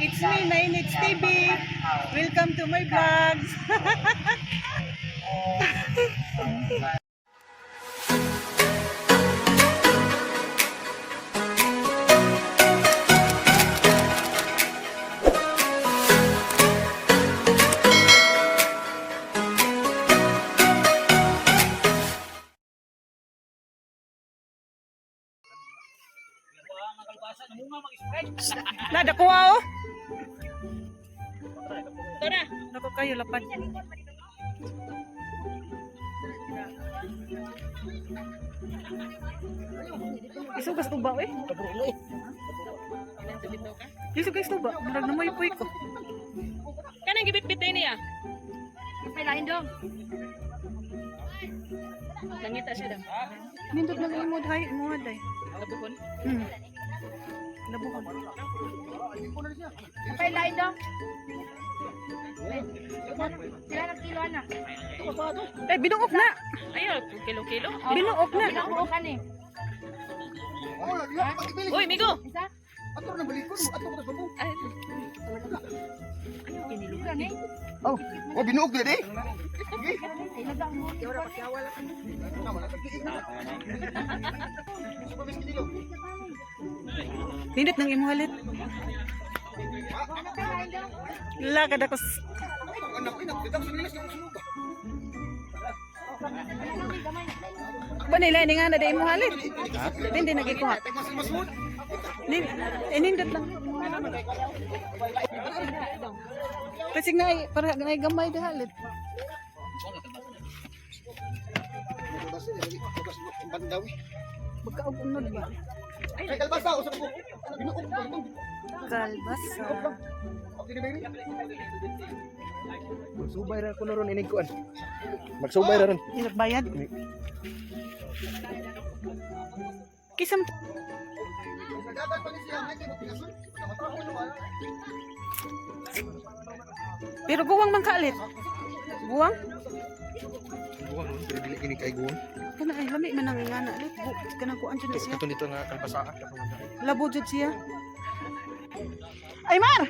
It's me, Nainits TV. Welcome to my vlogs. Nada ko oh. Tara. Nako kayo lapad. Isugas tuba eh. Isugas tuba. Murag na may puy ko. Kanang gibit-bit niya. May dong. Nangita siya dam. Nindot lang imo day, imo day. Labuhon. Labuhon. May lain dong. Sila ng kilo na. Eh binuok na. Ayaw, kilo-kilo. Binuok na. Binuok ka ni. Uy, migo. Isa? Ato na balikon mo, ato ko sa bubong. Ay, Kilo ni. Oh, oh binuog dili eh. Nindot nang imo halit. La kada ko Anak ina, dito sa nilas yung sunog. ba nila ini nga na day imo halit. Hindi nagikuha. Mas mas. Eh, nindot lang. Kasi nga para nga gamay da halit. Bandawi. Magkaog unod ba? Ay kalbasa usa ko. Binuog ko. Kalbasa. Okay na baby. Magsubay ra ko na ron inig kuan. Magsubay ra ron. Hirap bayad. Kisam Nagadag pa ni siya, ay kay pinasun. pero guwang man kaalit. Guwang? Guwang ron, pero dili kini kay guwang. Kana ay lami man ang ingana lit. Kanang kuan jud na siya. Kato dito nga kalbasaan. Labo jud siya. Ay Mar!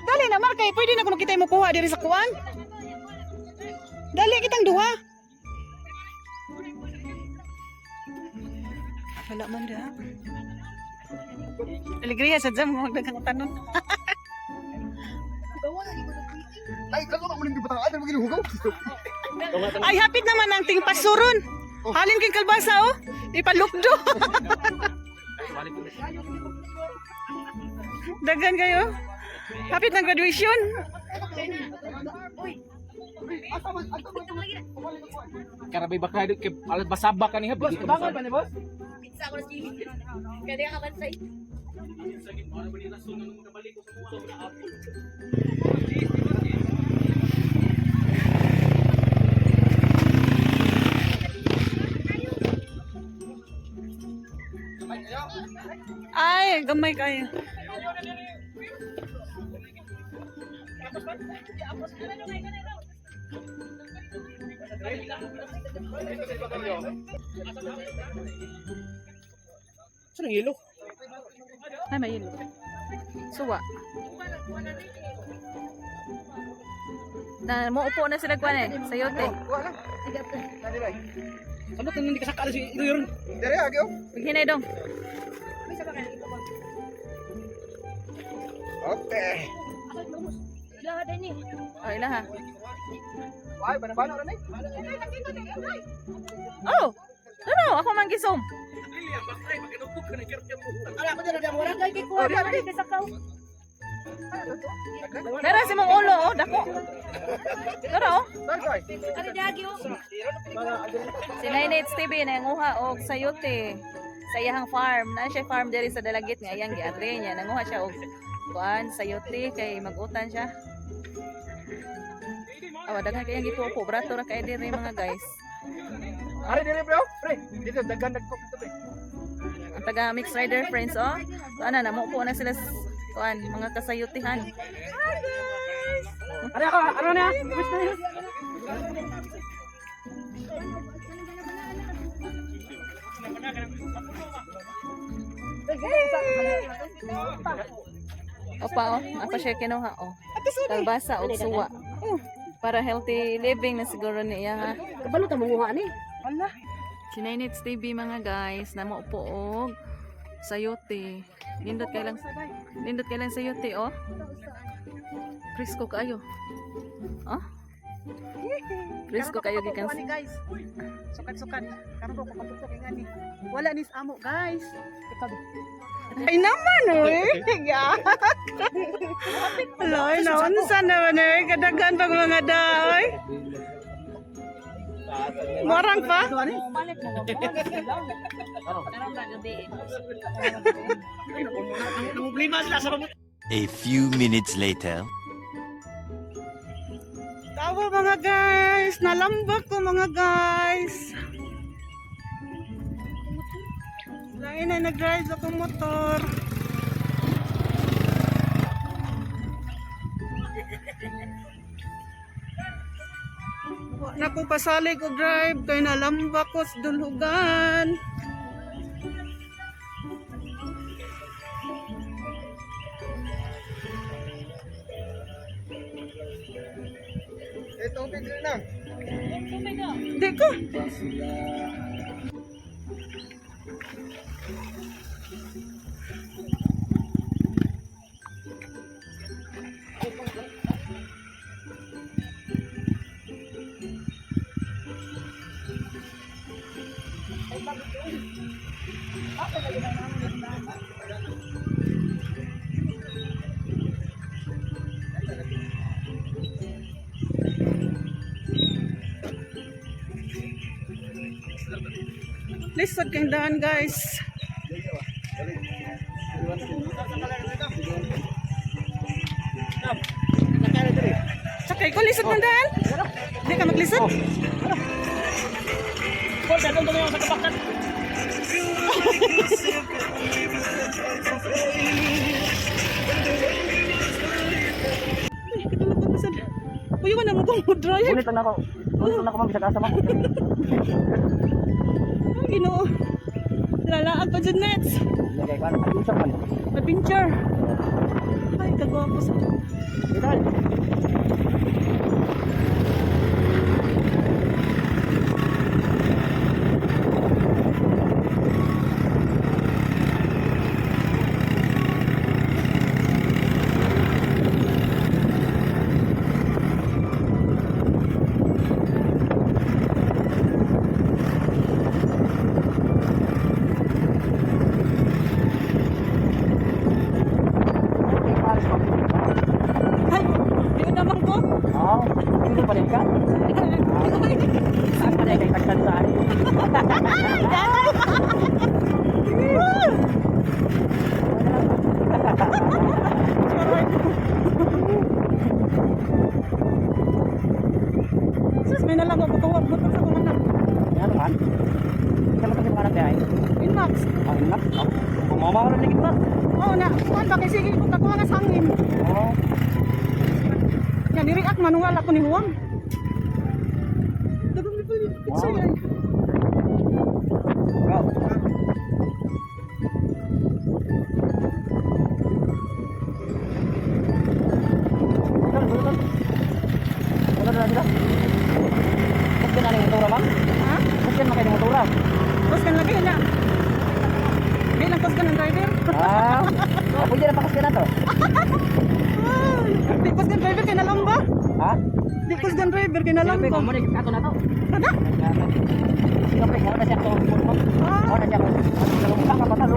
Dali na Mar kay pwede na kuno kita mo kuha diri sa kuan. Dali kitang duha. Wala man da. Alegria sa jam magdaghang tanon. Ay kato ka mo ning gibutangan ay maginuhugaw. Ay hapit naman ang tingpasuron. Halin kay kalbasa oh. Ipalukdo. Daghan kayo. Hapit ng graduation. Asa man asa man. Karabay bakla kay alas basaba ka niya. Boss, bangon pa ni boss. Pizza ko na chili. Kaya ka bansay. Ay, gamay kayo. Saan ang ilo? Ay, may ilo. Suwa. Na muupo na sila kuan eh, sayote. Samot na hindi ka sakala si ilo yun. Dire agi oh. Hinay dong. Okay. Ilaha din ni. Oh, ilaha. Ay, bana-bana ra ni. Oh. No, no, ako man gisom. Barangay kay kuha na kay sakaw. Dara si mong ulo oh, dako. Dara oh. Ari dagi oh. Si Nainits TV nanguha og sayote sa iyang farm. Naa siya farm diri sa Dalagit nga iyang giadre niya. Nanguha siya og kuan sayote kay magutan siya. Awa daghan kayang gitupo, brato ra kay diri mga guys. Ari dire bro. Pre, dito daghan nagkop dito pre. Ang taga Mix Rider friends oh. So ana na muupo na sila kuan mga kasayutihan. Ari ako, ano na? Wish na yun. Opa oh, apa siya kinuha oh. Ato sudi. Kalbasa og suwa. Oh. Para healthy living na siguro niya ha. Kabalo ta manguha ni. Ala. Si Nainits TV mga guys, namo po og sayote. Nindot kay lang sayote oh. Presko kaayo. Oh. Presko kayo gikan. Ani guys. Sukat-sukat. Karon ko kapupok ngani. Wala ni sa amo guys. Ay naman oy. Ya. Aloy na unsa naman eh kadaghan pag mga daoy. Marang pa. Balik mo Karon na gabi. A few minutes later. Tawa mga guys, nalambak ko mga guys. Lain na nag-drive akong motor. Wa na ko pasalig og drive kay nalambak ko sa dulhugan. Eh, tubig rin na. Di ko. Lisod kang daan guys. Sakay ko lisod ng daan. Di ka maglisod? Paul, dadong tumayo sa kabakan. Ay, katulog ko pasad. Uy, wala mo kong drive. Ulit lang ako. Ulit lang ako ma'am, bisag asa mo. Ay, Ginoo. Lalaag pa dyan, Nets. Lagay ko ano, usap man. Adventure. Ay, kagwapo sa... Idol. Ay, di naman ko. Oo. Hindi pa rin ka? Saan pa rin kay tagtansaan? Sus, may nalang ako tuwag. Motor sa kong anak. Ano man? Isa mo kasi mga anak ay. Inmax. Ang nak. Bumama ko rin ba? Oo na. Kuan ba kay sige kung kakuha nga sa hangin. Oo. Yan, ni-react manual ako ni Juan. Dagang ni picture ay. Go. Tol, tol, tol. Wala na sila. Bukyan na rin motora, ma'am. Ha? Bukyan na kayo ng motora. Kusgan lagi na. Di lang kusgan ang driver. Ah, pwede na pakasyan na to. Ay, di kusgan driver kay nalamba. Ha? Di kusgan driver kay nalamba. Sino mo na ato na to. Kada? Sino pre, mo na siya to. Ah, Mo na siya. Lumpa ka pa talo.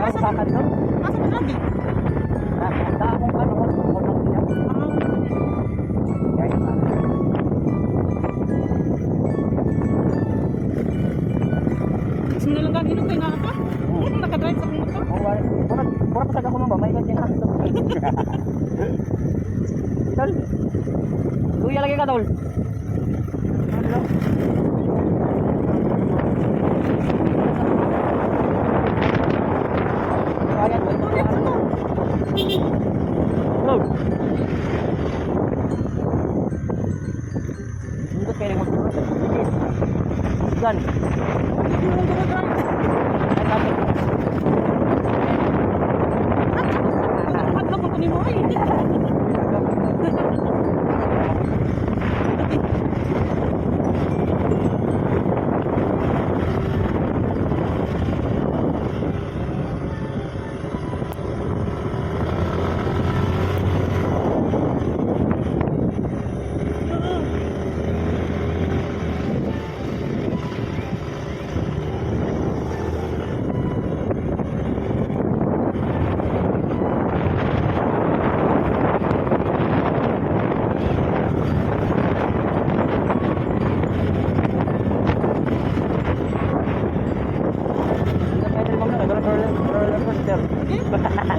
Asa ka dito? asa man lagi? Ah, da akong ano, ko siya. Ah, Gusto mo na lang ganin kay naa ka? Nakadrive sa akong motor. Oh, wala. Mura, mura pa sa ako ma'am, may ganyan na. Tol. Luya lagi ka, tol. Ano? Ayan, Hello. Hindi kayo mag Gan. Hindi mo drive. Ay, tapos.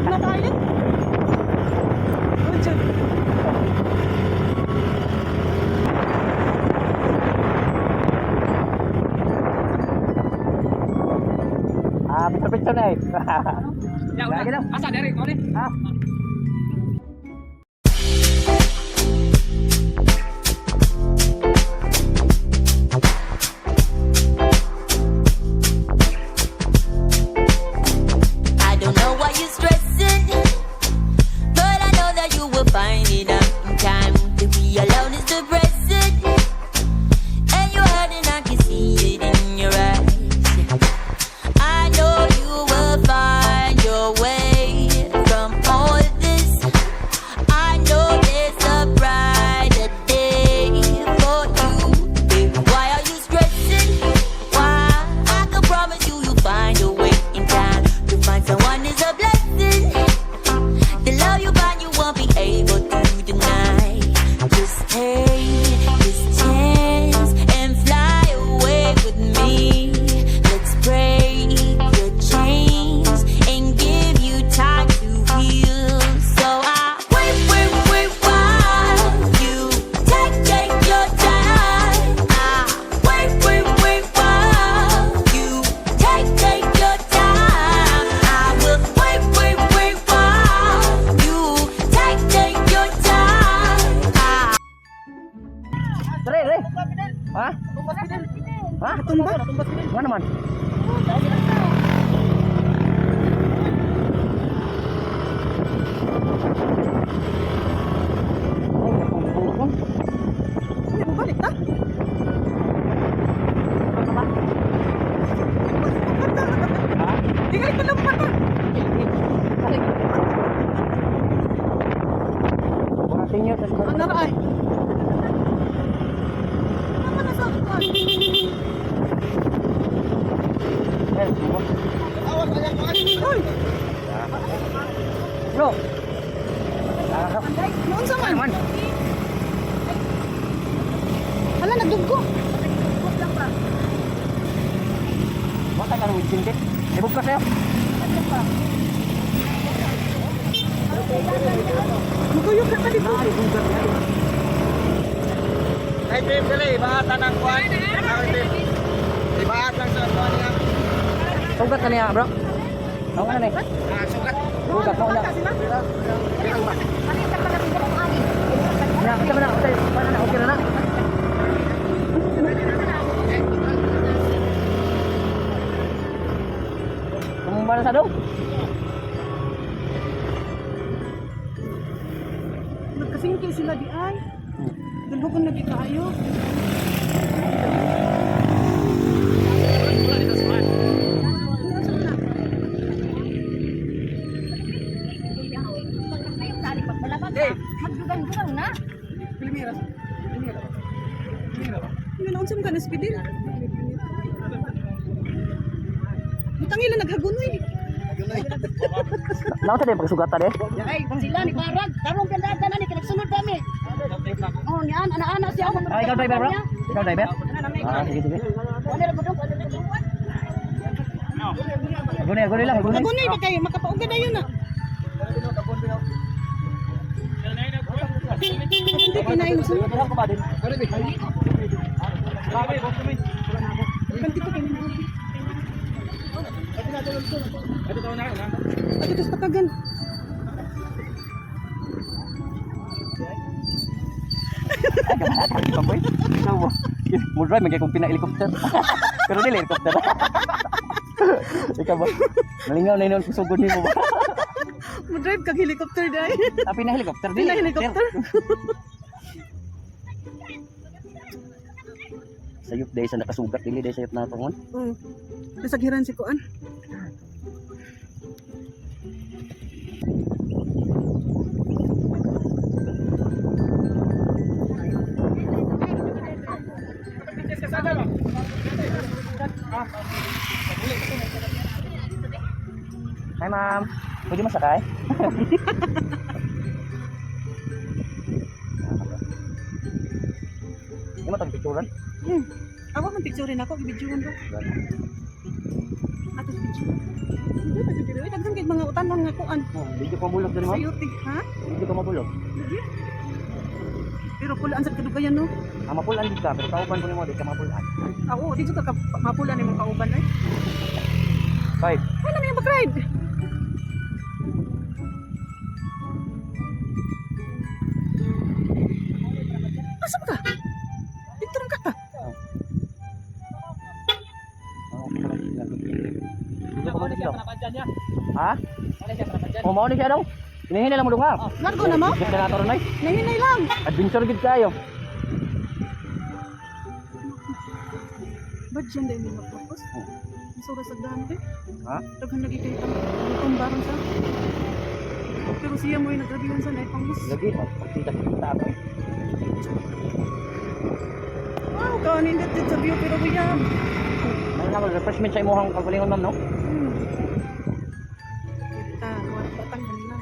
Na kayo? Oh, dyan. Ah, picture-picture na eh. Lagi lang. Asa dere ko ni? Ah. I don't know why you're stressing, but I know that you will find it out in time. To be alone is depressing, and you're hurting. I can see it in your eyes. I know you will find your way from all this. I know there's a brighter day for you. Baby, why are you stressing? Why? I can promise you, you'll find a way in time to find someone is a blessing. The love you find, you won't be able to deny. Just take this chance and fly away with me. Let's break the chains and give you time to heal. So I wait, wait, wait while you take, take your time. I wait, wait, wait while you take, take your time. I will wait, wait, wait while you take, take your time. I Dre, dre. Ha? Ha? Tumba? Wala naman. Ay, nakumpong. Hindi mo balik ta? Ha? Di ka ito pa ta. Wala senior sa Ang naraay. Ano na sa kuan? Eh, mo. Uy, Bro. Ah, noon sa man. Hala, nagduggo. Wala ka ng winching kit. Ibog ka sa'yo. Maguyog ka dito. Ay, team dali, ibaat ang kuan. Ang team. Ibaat lang sa kuan niya. Sugat ka niya, bro. Ako na ni. Ah, sugat. Sugat ka na. Sila? Na, kita na, okay. Paano na, okay na na. Tumumba na sa dong. Nagkasingki sila di ay. Dulhugon lagi kaayo. Magdugang-dugang na. Ano na unsa man ka na spidil? Butang ila naghagunoy. Naon sa din pagsugatan eh. Ay, sila ni Barag. Tarong ganda na ni kinagsunod kami. Oh, niyan ana-ana siya ako. Ah, ikaw driver, bro? Ikaw driver? Ah, sige, sige. Ano ra gudong? Ano ra gudong? Gunay, gunay lang, gunay. Hagunoy ba kayo? Makapaugad na yun ah. Hindi kinain sa Kanti ko kinain. Ato tas patagan. Ay, kamalatan ka, boy. So, mo drive man kay kung pina-helicopter. Pero dili helicopter. Ikaw ba? Malingaw na yun kung sugod nimo ba? Mo drive kag helicopter dai. Ah, pina-helicopter dili. Pina helicopter. Sayop dahil sa nakasugat dili dahil sayop na tungon. Oh. Nasaghiran si kuan. Hi ma'am. Pwede masakay? Hindi mo tong picturean? Ako man picture ako, gibidyohan ba? Atos video. Hindi pa dito. Uy, daghan kay mga utanon nga kuan. Oh, video ka mabulok diri, ma'am. Sayuti, ha? Video ka mabulok. Lagi. Pero pulaan sa kadugayan, no? Ah, mapulan gid ka, pero kauban ko nimo di ka mapulan. Ako, dito ka mapula ni mong kauban ay. Five. Wala na yung bakride. Asa ba ka? Dito rin ka ka. Oh, okay lang sila. Video ka mabulok. Ha? Oh, mao ni siya daw. Hinahina lang mo dunga. Largo na mo? Gid na nato ron ay. Nahinay lang. Adventure gid kayo. Ba't dyan dahil may magpapos? Oh. Ang sura sa daan, eh. Ha? Daghan lagi kayo ang tumbaran sa. Pero siya mo yung nagrabihan sa naipangos. Lagi, pagkita kita ako. Wow, kanin dito sa view pero kuya. May na refreshment sa imong kagalingon, ma'am, no? Kita, wala batang ganina.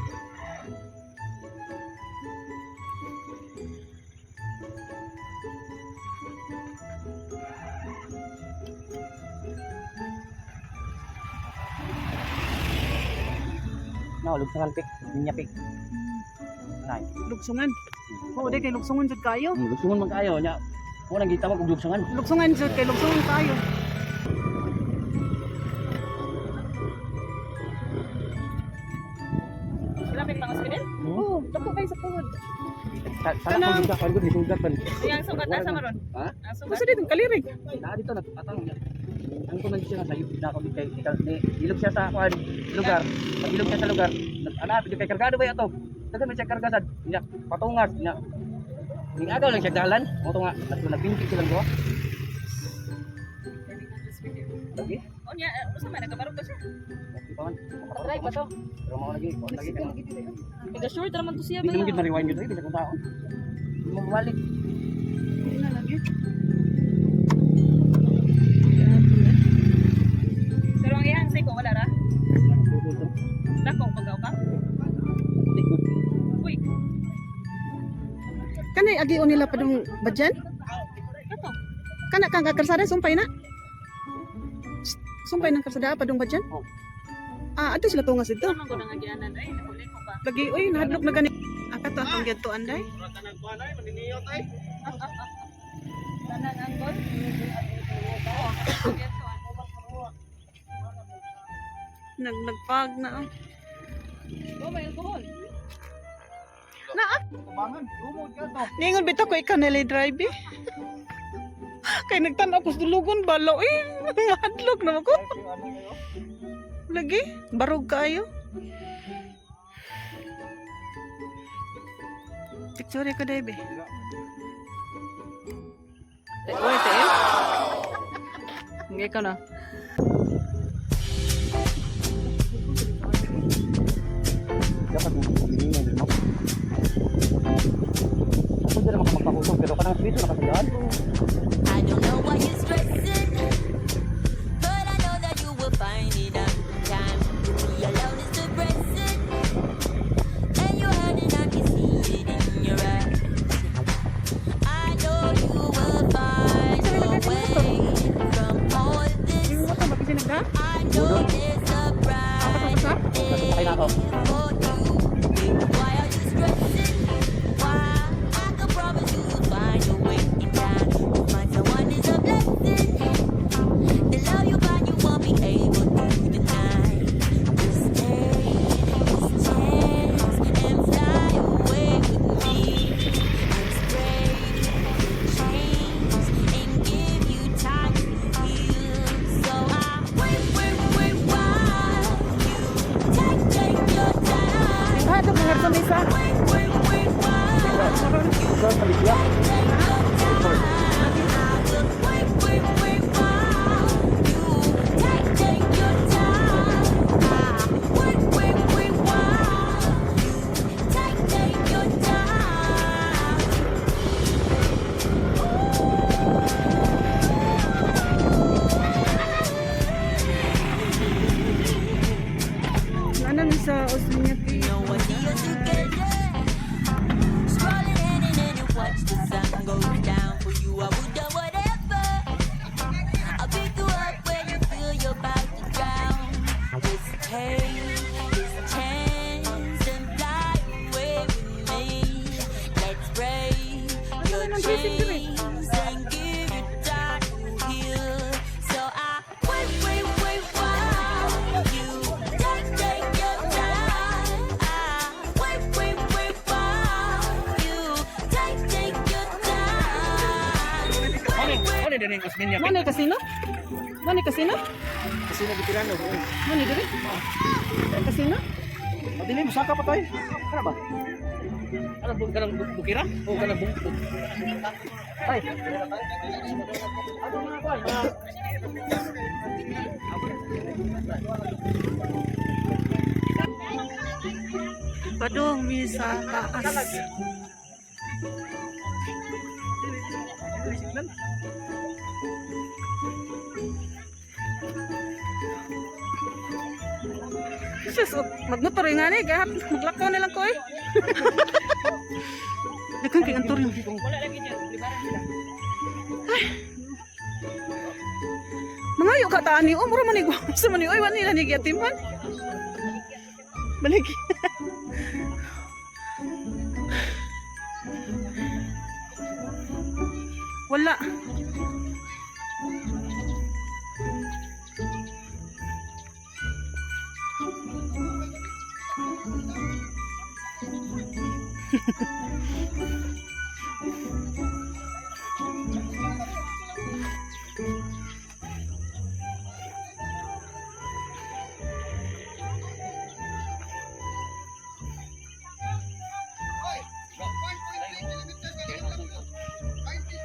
No, lugsangan pik, linya pik. Nay. Lugsungan. Oo, di kay lugsungan jud kayo. Lugsungan man kayo nya. Mo nang gitawag og lugsungan. Lugsungan jud kay lugsungan kayo. Wala may pang-ospital? Oo, dako kayo sa tuhod. Sana ko ka kan gud pan. Yang sugat asa maron? Ha? Ang sugat. Basta dito kalirig. Naa dito nagpatang niya. Ang ko man siya nga sayop na ako kay ni ilog siya sa kuan lugar. Pag ilog siya sa lugar, ana pid kay kargado ba ato? Dagan man siya karga sad. Nya patungas nya. Ning agaw lang siya dalan. Mo to nga nato nagpinti silang duha. Lagi. Unya, usa man nagabarog ba siya? Okay pa man. Drive ba to? Pero mao lagi, mao lagi. Mega sure naman to siya Di ba? naman gid ma-rewind gid, bisa kung taon. Di mo mabalik. Hindi na lagi. Pero ang iyang siko wala ra. Dako pagaw ka. Uy, Kanay agion nila padung badyan? kato. Kana kang karsada sumpay na? Shh, sumpay ng karsada padung badyan? Oh. Ah, ato sila tungas dito. Ano man ko nang agianan ay nahuli ko pa. Lagi oy nahadlok na gani. Ah, kato akong giadtuan day. Tanan anggol. Nag nagpag na. Oh. Oh, may alcohol. Ningon bitaw ko ikaw nila drive eh. Kay nagtan-aw ko sa dulugon balo eh. Nahadlok na ako. Lagi, barog kayo. Picture ko dai be. Uy, te. Hindi ko na. Dapat mo pagbilingan din mo. Ako dira makapakusog pero kanang dito nakasayaan. I don't know why you're stressing, but I know that you will find it out in time. To be alone is depressing, and you're hurting. I can see it in your eyes. I know you will find your way from all this. Yung ko mapisi nagda? I know there's a brighter day Sakay na ako. for you. Why are you stressing? Why? I can promise you you'll find your way in time. To find someone is a blessing. The love you find you won't be able to deny. Just take this chance and fly away with me. Let's break the chains and give you time to heal. So I wait, wait, wait while you take, take your time. Ah, ito mga sa mesa. Wait, wait, wait while So, sa Libya. take your time. I will wait, wait, wait while you take, take your time. I wait, wait, wait while you take, take your time. Ano ni sa Osmiya? No one see us together. Strolling hand in hand and watch the sun go down for you. dressing diri. Chains and give you time to heal. So I wait, wait, wait while you take, take your time. I wait, wait, wait while you take, take your time. Ano din ang Osmeña? Mo na kasino? Mo na kasino? Kasi nagpitirano. Mo ni diri? Kasino? Dili musaka pa tayo. Ano ba? Ano bu kanang bukira? O kanang bungkod? Ay. Ano mga kuan? Padong mi sa taas. Sus, oh, magmotor nga ni, gahap, maglakaw na lang ko eh. Daghan kay antoryo. Wala lagi dyan, libaran sila. Mangayo ka taan ni, oh, mura man ni sa man ni, oy, wala nila ni giyatiman. Balik. Wala.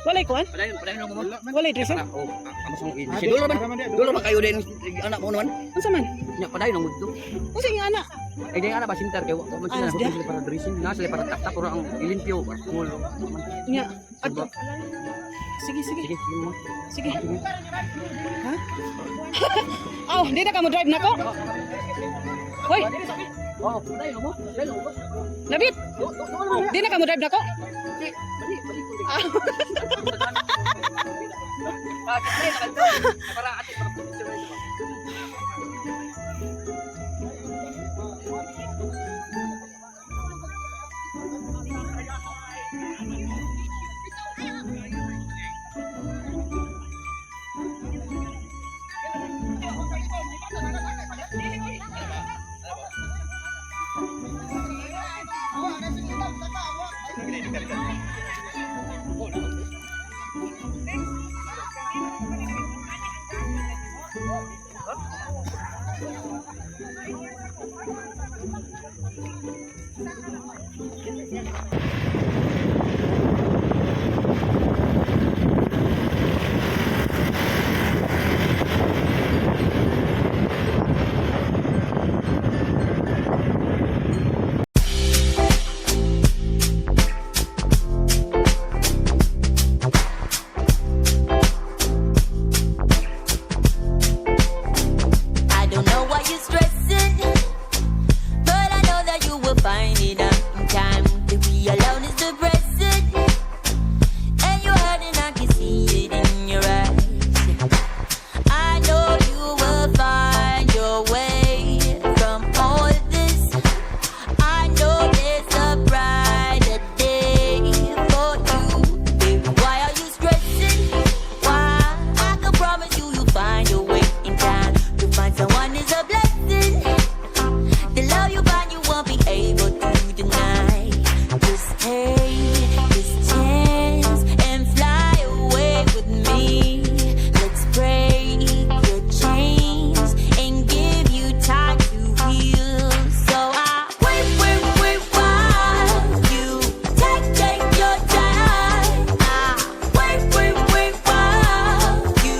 Walay kuan? Padayon, padayon lang mo. Walay dressing? Oh, amo sa mga Si dulo man. Dulo man kayo din anak mo naman. Unsa man? Nya padayon ang mudto. Unsa yung anak? Ay di ana ba sinter kay wa man sila Ah, sila para dressing na sila para tap-tap ora ang ilimpyo para ngulo. Nya. Adto. Sige, sige. Sige, sige mo. Sige. Ha? Aw, di na ka mo drive nako. Hoy, Oh, padayon mo. Padayon mo. Nabit. Di na ka mo drive nako. Ah, para ate para picture ito. I don't know why you're stressing, but I know that you will find it out in time. To be alone is depressing, and you're hurting. I can see it in your eyes. I know you will find your way from all this. I know there's a brighter day for you. Baby, why are you stressing? Why? I can promise you, you'll find your way in time. To find someone is a blessing. The love you find, you won't be able to deny. Just take this chance and fly away with me. Let's break your chains and give you time to heal. So I wait, wait, wait while you take, take your time. I wait, wait, wait while you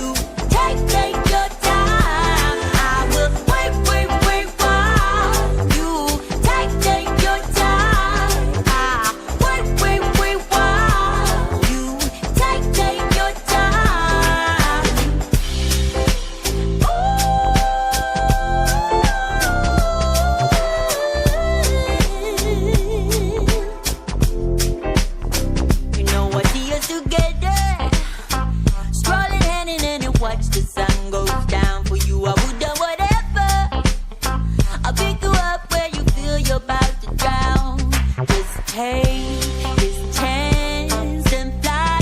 take, take your time. I will wait, wait, wait while you take, take your time. I wait, wait, wait while you take, take your time. Ooh. You know I see us together, strolling hand in hand and watch the sun goes down. For you, I would do whatever. I'll pick you up where you feel you're about to drown. Just take this chance and fly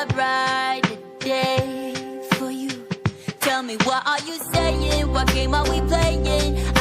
a brighter day for you. Tell me, what are you saying? What game are we playing?